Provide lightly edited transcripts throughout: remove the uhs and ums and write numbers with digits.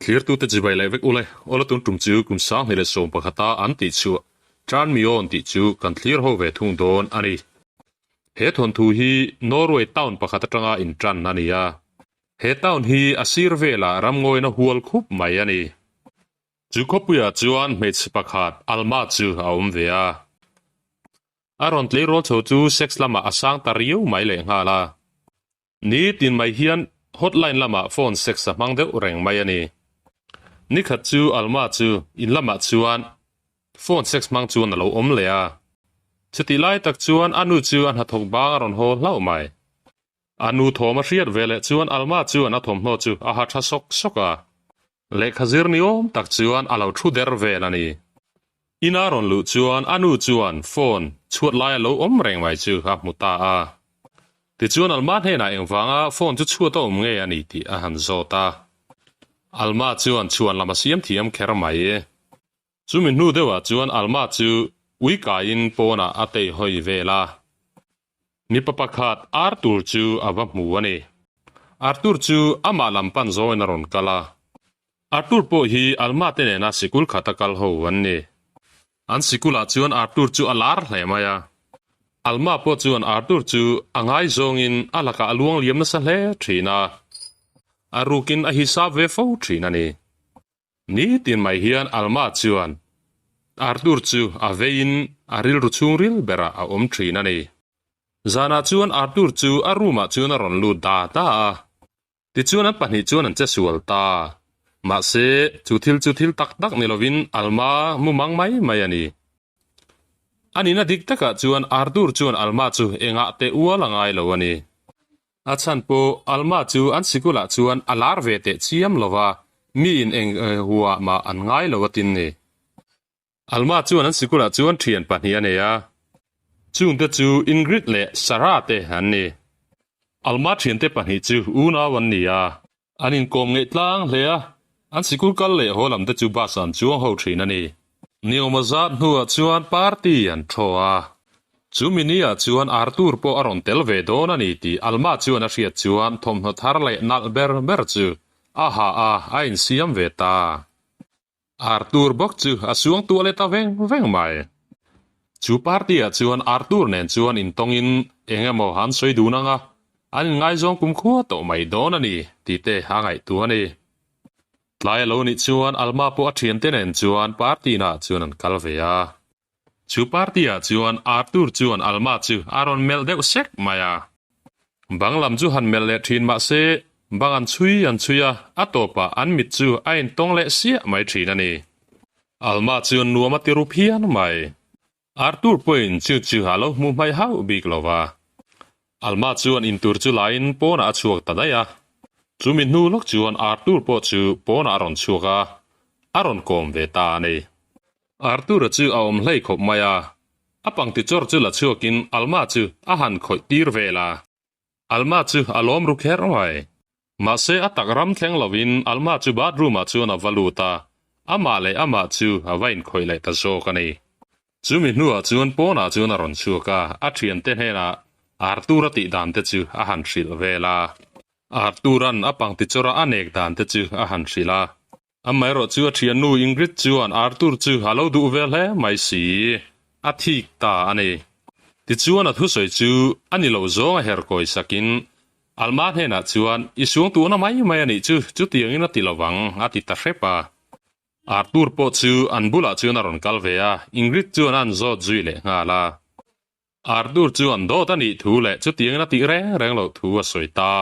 Thlirtute chibai leh vek ule, awla tun tum chu kum 2011 a an tih chhuah Turn Me On tih chu kan thlir ho ve thung dawn a ni. He thawnthu hi Norway town pakhat atanga intan a ni a. He town hi a sir velah ramngawina hual khup mai a ni. Chu khawpuiah chuan hmeichhe pakhat Alma chu a awm ve a. A rawn tleirawl chho chu sex lamah a sang ta riau mai lehnghal a. Ni tin mai hian hotline lamah phone sex a hmang deuh reng mai a ni. Nikhat chu Alma chu in lamah chuan phone sex hmang chuan a lo awm leh a. Chutih lai tak chuan a nu chu a hnathawk bang a rawn haw hlauh mai. A nu thawm a hriat ve leh chuan Alma chuan a thawmhnaw chu a ha tha sawk sawk a. Lehkha zir ni awm tak chuan a lo thu der vel a ni. Ina rawn luh chuan a nu chuan phone chhuat lai a lo awm reng mai chu a hmu ta a. Tichuan Alma hnenah engvanga phone chu chhuat a awm nge a ni tih a han zawt a. Alma chuan chhuan lam a siam thiam kher mai. Chumi hnu deuhah chuan Alma chu ui kaiin pawnah a tei hawi vel a. Mipa pakhat Arthur chu a va hmu a ni. Arthur chu amah lam pan zawngin a rawn kal a. Arthur pawh hi Alma te nena sikul khata kal ho an ni. An sikulah chuan Arthur chu a lar hle mai a. Alma pawh chuan Arthur chu a ngaizawngin a lakah a luang liam nasa hle thin a. A rukin a hisap ve fo thin a ni. Nitin mai hian Alma chuan Arthur chu a veiin a rilru chhungril berah a awm thin a ni. Zanah chuan Arthur chu a room-ah chuan a rawn lut da da a. Tichuan an pahnih chuan an che sual ta. Mahse, chu thil chu thil tak tak ni lovin Alma mumang mai mai a ni. A nihna dik takah chuan Arthur chuan Alma chu engah teh ual a ngai lo a ni. A chhan pawh Alma chu an sikulah chuan a lar ve teh chiam lo va, miin eng huah mah an ngai lo a tin ni. Alma chuan an sikulah chuan thian pahnih a nei a, chungte chu Ingrid leh Sarah te an ni. Alma thiante pahnih chu unau an ni a, An inkawm ngeih tlang hle a, an sikul kal leh haw lam te chu bus an chuang ho thin a ni. Niawma zat hnuah chuan party an thaw a, chu mi ni ah chuan Arthur pawh a rawn tel ve dawn a ni tih Alma chuan a hriat chuan thawmhnaw thar leh nalh ber ber chu a ha a, a insiam ve ta. Arthur bawk chu a suang tuah leh ta veng veng mai. Chu party ah chuan Arthur nen chuan intawngin eng emaw an sawi dun ang a, an inngaizawng kumkhua tawh mai dawn a ni tih te a ngaihtuah a ni. Tlai a lo nih chuan Alma pawh a thiante nen chuan party naah chuan an kal ve a. Chu party ah chuan Arthur chuan Alma chu a rawn melh deuh sek mai a. Bang lam chu han melh leh thin mah se, bang an chhui an chhui a, a tawpah an mit chu a intawng leh siah mai thin a ni. Alma chuan nuam a ti ru phian mai. Arthur pawhin chu chu a lo hmu hmai hauh bik lo va. Alma chuan intur chu laiin pawnah a chhuak ta daih a. Chumi hnu lawk chuan Arthur pawh chu pawnah a rawn chhuak a, a rawn kawm ve ta a ni. Arthur-a chu a awm hlei khawp mai a, a pangti chawr chu la chhuakin Alma chu a han khawih tir vel a. Alma chu a lawm ru kher mai. Mahse a tak ram thleng lovin Alma chu bathroom-ah chuan a va lut a, amah leh amah chu a va inkhawih leh ta zawk a ni. Chumi hnuah chuan pawnah chuan a rawn chhuak a, a thiante hnenah Arthur-a tih dan te chu a han hrilh vel a. Arthur-a'n a pangti chawra a nek dan te chu a han hrilh a. Amaherawh chu a thiannu Ingrid chuan Arthur chu a lo duh ve hle mai si, a thik ta a ni. Tichuan a thusawi chu a ni lo zawng a her kawi sakin Alma hnenah chuan, I suangtuahna mai mai a nih chu, chutiangin a ti lo vang, a ti ta hrep a. Arthur pawh chu an bulah chuan a rawn kal ve a, Ingrid chuan a an zawt zui leh nghal a. Arthur chuan dawt a nih thu leh chutiangin a tih reng reng loh thu a sawi ta.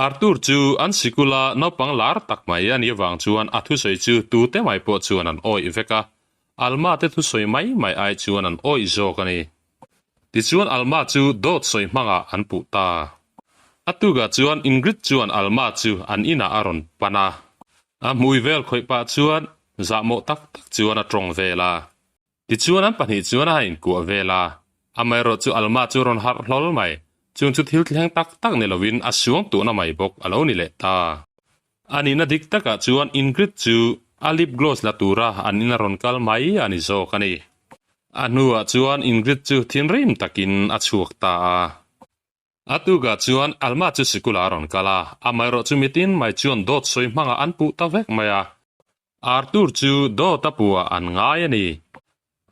Arthur chu an sikula naupang lar tak mai a nih avang chuan a thusawi chu tute mai pawh chuan an awih vek a, Alma te thusawi mai mai ai chuan an awih zawk a ni. Tichuan Alma chu dawt sawi hmangah an puh ta. A tukah chuan Ingrid chuan Alma chu an inah a rawn pan a. A hmui vel khawih pah chuan zahmawh tak tak chuan a tawng vel a. Tichuan an pahnih chuan a inkuah vel a, amaherawh chu Alma chu rawn harh hlawl mai, chung chu thil thleng tak tak ni lovin a suang tuhna mai bawk a lo ni leh ta. A nihna dik takah chuan Ingrid chu a lip gloss la tura an ina rawn kal mai a ni zawk a ni. A hnuah chuan Ingrid chu thinrim takin a chhuak ta a. A tukah chuan Alma chu sikul ah a rawn kal a, amaherawh chu mitin mai chuan dawt sawi hmangah an puh ta vek mai a. Arthur chu dawt a puhah an ngai a ni.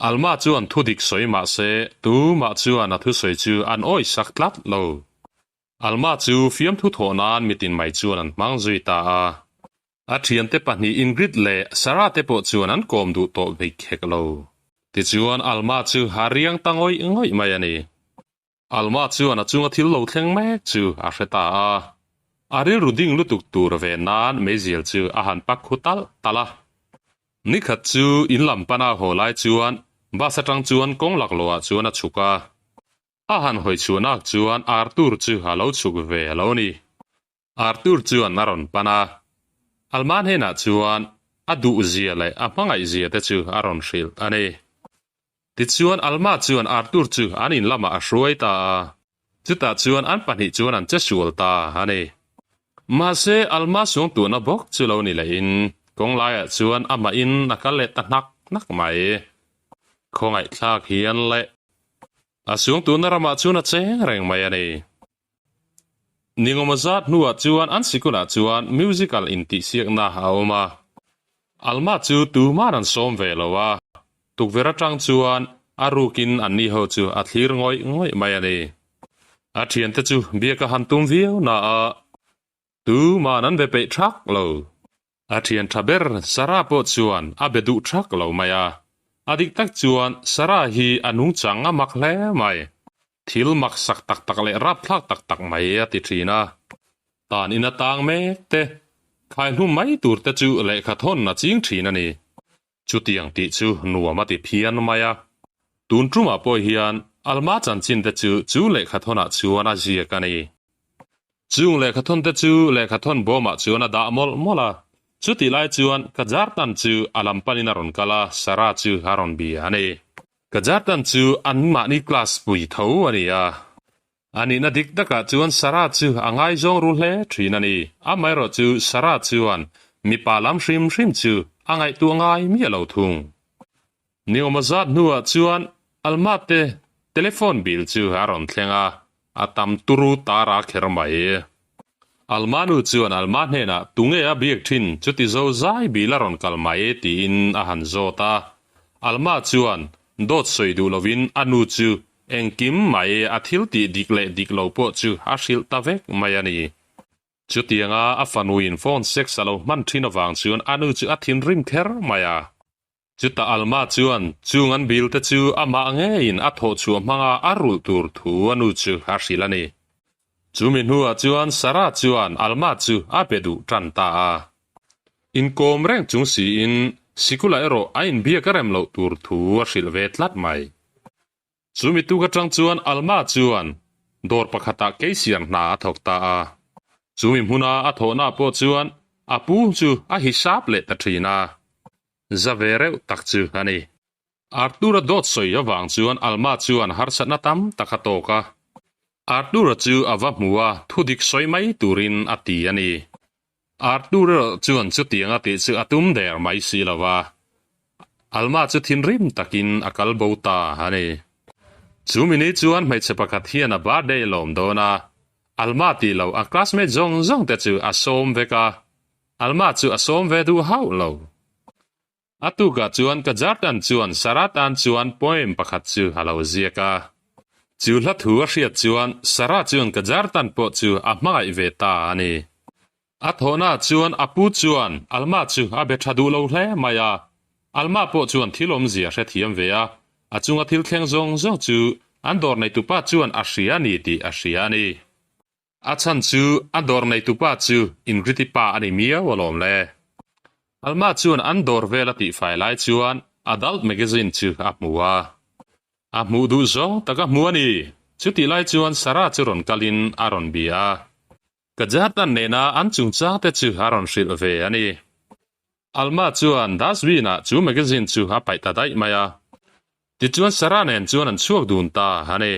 Alma chuan thu dik sawi mah se, tumah chuan a thusawi chu an awihsak tlat lo. Alma chu fiamthu thawh nan mitin mai chuan an hmang zui ta a. A thiante pahnih Ingrid leh Sarah te pawh chuan an kawm duh tawh bik hek lo. Tichuan Alma chu a riang ta ngawih ngawih mai a ni. Alma chuan a chunga thil lo thleng mek chu a hre ta a. A rilru ding lutuk tur ve nan meizial chu a han pak khu talh talh a. Nikhat chu in lam pana haw lai chuan bus atang chuan kawng laklawhah chuan a chhuk a. A han hawi chhuahnak chuan Arthur chu a lo chhuk ve a lo ni. Arthur chuan a rawn pan a, Alma hnenah chuan a duhzia leh a hmangaihzia te chu a rawn hrilh a ni. Tichuan Alma chuan Arthur chu an in lamah a hruai ta a, chutah chuan an pahnih chuan an che sual ta a ni. Mahse Alma suangtuahna bawk chu lo ni lehin kawng laiah chuan amahin a kal leh ta hnak hnak mai. Khawngaihthlak hian leh a suangtuahna ramah chuan a cheng reng mai a ni. Ningawma zat hnuah chuan an sikulah chuan musical intihsiakna a awm a. Alma chu tuman an sawm ve lo a, tukverh atang chuan a rukin anni ho chu a thlir ngawih ngawih mai a ni. A thiante chu biak a han tum viau na a, tuman an be peih thak lo. A thian tha ber Sarah pawh chuan a be duh thak lo mai a. A dik tak chuan Sarah hi a nungchang a mak hle mai. Thil mak sak tak tak leh rapthlak tak tak mai a ti thin a. Tan in a tang mek te, khai hlum mai tur te chu lehkha thawn a ching thin a ni. Chutiang tih chu nuam a ti phian mai a. Tun tumah pawh hian Alma chanchin te chu chu lehkha thawnah chuan a ziak a ni. Chung lehkhathawn te chu lehkhathawn bawmah chuan a dah mawlh mawlh a. Chutih lai chuan Kajartan chu a lam panin a rawn kal a, Sarah chu a rawn bia a ni. Kajartan chu anmahni class pui tho a ni a. A nihna dik takah chuan Sarah chu a ngaizawng ru hle thin a ni. Amaherawh chu Sarah chuan mipa lam hrim hrim chu a ngaihtuah ngai miah lo thung. Ni awm a zat hnuah chuan Alma te telephone bill chu a rawn thleng a, a tam turu tar a kher mai. Alma nu chuan Alma hnenah tunge a biak thin chuti zo zai bill a rawn kal mai tiin a han zawt a. Alma chuan dawt sawi duh lovin a nu chu engkim mai a thil tih dik leh dik lo pawh chu a hrilh ta vek mai a ni. Chutianga a fanuin phone sex a lo hman thin avang chuan a nu chu a thinrim kher mai a. Chutah Alma chuan chung an bill te chu amah ngeiin a thawh chhuah hmanga a rulh tur thu a nu chu a hrilh a ni. Chumi hnuah chuan Sarah chuan Alma chu a be duh tan ta a. Inkawm reng chung siin sikulah erawh a inbiak a rem loh tur thu a hrilh ve tlat mai. Chumi tuk atang chuan Alma chuan dawr pakhatah keisiar hna a thawk ta a. Chumi hmuna a thawhna pawh chuan a pu chu a hisap leh ta thin a. Za ve reuh tak chu a ni. Arthur-a dawt sawi avang chuan Alma chuan harsatna tam tak a tawk a. Arthur-a chu a va hmu a, thudik sawi mai turin a ti a ni. Arthur erawh chuan chutiang a tih chu a tum der mai si lo va, Alma chu thinrim takin a kal bo ta a ni. Chu mini chuan hmeichhe pakhat hian a birthday a lawm dawn a, Alma tih loh a classmate zawng zawng te chu a sawm vek a, Alma chu a sawm ve duh hauh lo. A tukah chuan Kajartan chuan Sarah tan chuan poem pakhat chu a lo ziak a. Chu hla thu a hriat chuan Sarah chuan Kajartan pawh chu a hmangaih ve ta a ni. A thawhnaah chuan a pu chuan Alma chu a be tha duh lo hle mai a. Alma pawh chuan thil awmzia hrethiam ve a, a chunga thil thleng zawng zawng chu an dawr neitupa chuan a hria a ni tih a hria a ni. A chhan chu a dawr neitupa chu Ingriti pa a ni miau alawm le. Alma chuan an dawr vel a tihfai lai chuan Adult magazine chu a hmu a. A hmuh duh zawng tak a hmu a ni. Chutih lai chuan Sarah chu rawn kalin a rawn bia a. Kajartan nena an chungchang te chu a rawn hrilh ve a ni. Alma chuan dustbin ah chu magazine chu a paih ta daih mai a. Tichuan Sarah nen chuan an chhuak dun ta a ni.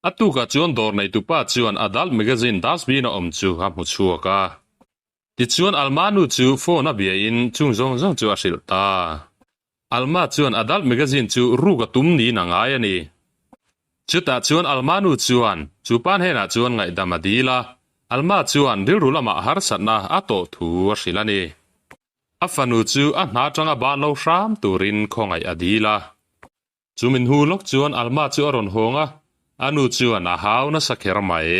A tukah chuan dawr neitupa chuan adult magazine dustbin a awm chu a hmu chhuak a. Tichuan Alma nu chu phone a biain chung zawng zawng chu a hrilh ta. Alma chuan adult magazine chu ruk a tum niin a ngai a ni. Chutah chuan Alma nu chuan chu pa hnenah chuan ngaihdam a dil a, Alma chuan rilru lamah harsatna a tawh thu a hrilh a ni. A fanu chu a hna atanga ban lo hram turin khawngaih a dil a. Chu min hu lawk chuan Alma chu a rawn hawng a, a nu chuan a hau nasa kher mai.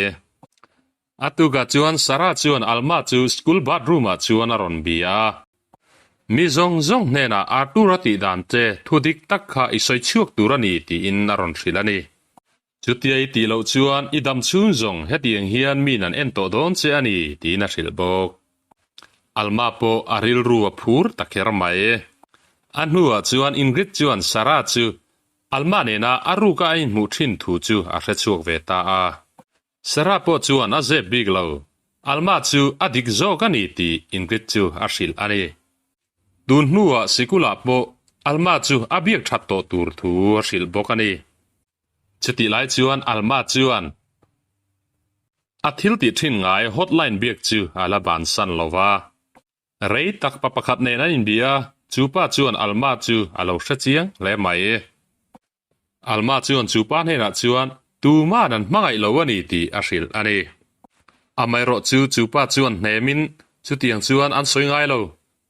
A tukah chuan Sarah chuan Alma chu school bathroom ah chuan a rawn bia a. Mi zawng zawng hnenah Arthur a tih dan che thu dik tak kha i sawi chhuak tur a ni tiin a rawn hrilh a ni. Chutia i tih loh chuan i dam chhung zawng hetiang hian min an en tawh dawn che a ni tiin a hrilh bawk. Alma pawh a rilru a phur ta kher mai. A hnuah chuan Ingrid chuan Sarah chu Alma nena a ruka a inhmuh thin thu chu a hre chhuak ve ta a. Sarah pawh chuan a zep bik lo. Alma chu a dik zawk a ni tih Ingrid chu a hrilh a ni. Tun hnuah sikulah pawh Alma chu a biak that tawh tur thu a hrilh bawk a ni. Chutih lai chuan Alma chuan a thil tih thin ngai hotline biak chu a la bansan lo va. Rei tak pa pakhat nen an inbia a, chu pa chuan Alma chu a lo hre chiang hle mai. Alma chuan chu pa hnenah chuan tuman an hmangaih lo a ni tih a hrilh a ni. Amaherawh chu chu pa chuan hnemin chutiang chuan an sawi ngai lo,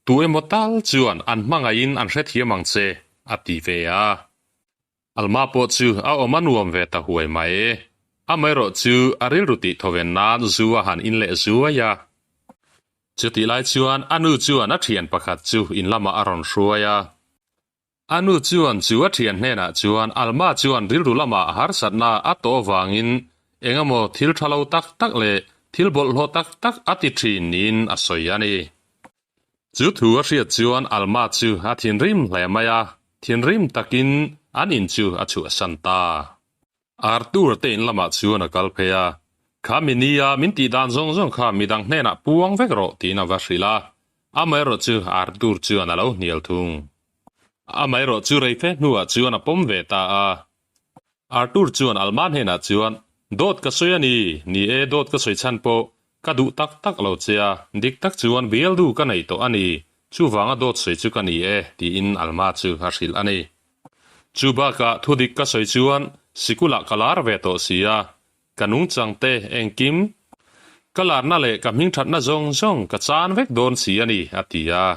tu emaw tal chuan an hmangaihin an hrethiam ang che a ti ve a. Alma pawh chu a awm a nuam ve ta huai mai. Amaherawh chu a rilru tih thawven nan zu a han in leh zuai a. Chutih lai chuan a nu chuan a thian pakhat chu in lamah a rawn hruai a. A nu chuan chu a thian hnenah chuan Alma chuan rilru lamah harsatna a tawh avangin eng emaw thil tha lo tak tak leh thil bawlhhlawh tak tak a ti thin niin a sawi a ni. Chu thu a hriat chuan Alma chu a thinrim hle mai a, thinrim takin an in chu a chhuahsan ta. Arthur te in lamah chuan a kal phei a, Kha mi nia min tih dan zawng zawng kha midang hnenah puang vek rawh tiin a va hrilh a, amaherawh chu Arthur chuan a lo hnial thung. Amaherawh chu rei fe hnuah chuan a pawm ve ta a. Arthur chuan Alma hnenah chuan, Dawt ka sawi a ni, ni e dawt ka sawi chhan pawh ka duh tak tak lo che a, dik tak chuan bialdu ka nei tawh a ni, chuvanga dawt sawi chu ka ni e, tiin Alma chu a hrilh a ni. Chu bakah thudik ka sawi chuan sikulah ka lar ve tawh si a, ka nungchang te engkim ka larna leh ka hmingthatna zawng zawng ka chan vek dawn si a ni, a ti a.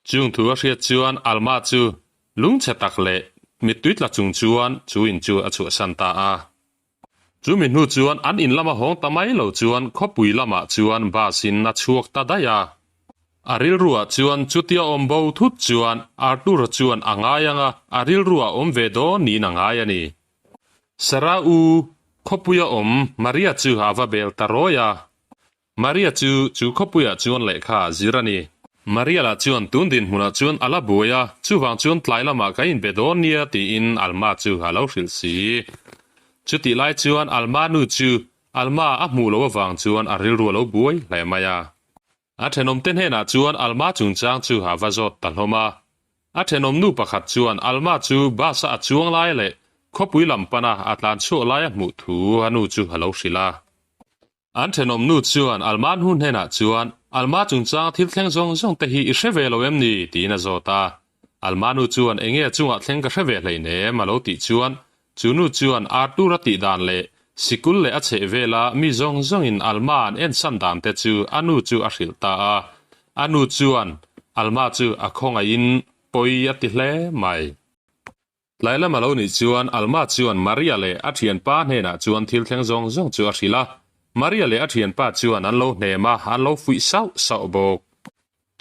Chung thu a hriat chuan Alma chu lungchhe tak leh mittui tla chung chuan chu in chu a chhuahsan ta a. Chu mi hnu chuan an in lama hawng ta mai lo chuan khawpui lamah chuan bus in a chhuak ta daih a. A rilruah chuan chutia awm bo thut chuan Arthur-a chuan a ngai ang a, a rilruah awm ve dawn niin a ngai a ni. Sarah u, khawpuia awm Maria chu a va bel ta rawi a. Maria chu chu khawpuiah chuan lehkha a zir a ni. Maria lah chuan tun dinhmunah chuan a la buai a, chuvang chuan tlai lamah ka inbe dawn nia tiin Alma chu a lo hrilh si. Chutih lai chuan Alma nu chu Alma a hmuh loh avang chuan a rilru a lo buai hle mai a. A thenawmte hnenah chuan Alma chungchang chu a va zawt ta hlawm a. A thenawm nu pakhat chuan Alma chu bus a a chuang lai leh khawpui lam pana a tlan chhuak lai a hmuh thu a nu chu a lo hrilh a. An thenawm nu chuan Alma hnu hnenah chuan, Alma chungchang thil thleng zawng zawng te hi i hre ve lo em ni? tiin a zawt a. Alma nu chuan, Enge a chungah thleng ka hre ve hleinem a lo tih chuan, chu nu chuan Arthur a tih dan leh sikul leh a chheh vela mi zawng zawngin Alma an ensan dan te chu a nu chu a hrilh ta a. A nu chuan Alma chu a khawngaihin pawi a ti hle mai. Tlai lam a lo nih chuan Alma chuan Maria leh a thianpa hnenah chuan thil thleng zawng zawng chu a hrilh a. Maria leh a thianpa chuan an lo hnem a, an lo fuih sauh sauh bawk.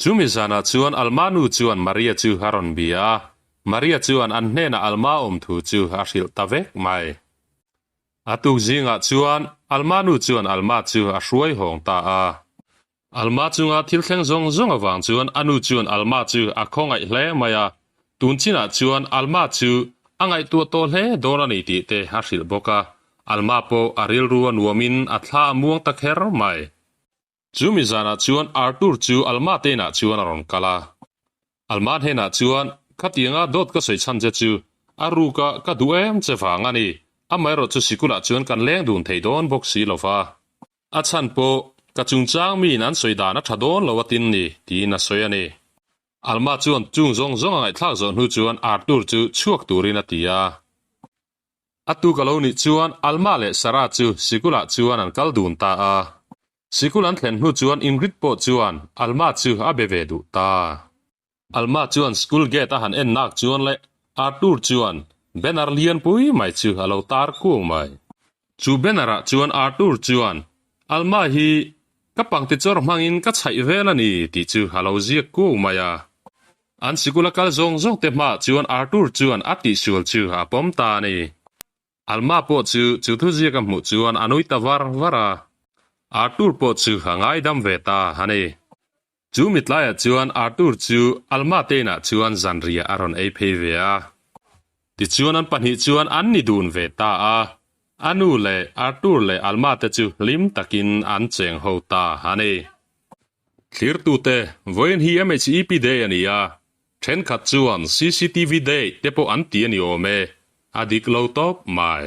Chumi zanah chuan Alma nu chuan Maria chu a rawn bia a, Maria chuan an hnenah Alma awm thu chu a hrilh ta vek mai. A tuk zingah chuan Alma nu chuan Alma chu a hruai hawng ta a. Alma chunga thil thleng zawng zawng avang chuan a nu chuan Alma chu a khawngaih hle mai a, tun chinah chuan Alma chu a ngaihtuah tawh hle dawn a ni tih te a hrilh bawk a, Alma pawh a rilru a nuamin a thla a muang ta kher mai. Chu mi zanah chuan Arthur chu Alma te inah chuan a rawn kal a. Alma hnenah chuan, Khatianga dawt ka sawi chhan che chu a ruka ka duh em che vang a ni, amaherawhchu sikulah chuan kan leng dun thei dawn bawk si lo va. A chhan pawh, ka chungchang miin an sawi dan a tha dawn lo a tin ni, tiin a sawi a ni. Alma chuan chung zawng zawng a ngaihthlak zawh hnu chuan Arthur chu chhuak turin a ti a. A tuk a lo nih chuan Alma leh Sarah chu sikulah chuan an kal dun ta a. Sikul an thlen hnu chuan Ingrid pawh chuan Alma chu a be ve duh ta. Alma chuan school gate a han en nak chuan leh Arthur chuan banner lian pui mai chu a lo tar kung mai. Chu banner ah chuan Arthur chuan Alma hi ka pangti chawr hmangin ka chhaih vel a ni tih chu a lo ziak kung mai a. An sikul a kal zawng zawng te hmaah chuan Arthur chuan a tihsual chu a pawm ta a ni. Alma pawh chu chu thuziak a hmuh chuan a nui ta var var a. Arthur pawh chu a ngaidam ve ta a ni. Chu mitlaiah chuan Arthur chu Alma te inah chuan zanriah a rawn ei phei ve a. Tichuan an pahnih chuan an ni dun ve ta a. A nu leh Arthur leh Alma te chu hlim takin an cheng ho ta a ni. Thlirtute, vawiin hi MHEP Day a ni a, thenkhat chuan cctv Day te pawh an ti a ni awm e, a dik lo tawp mai.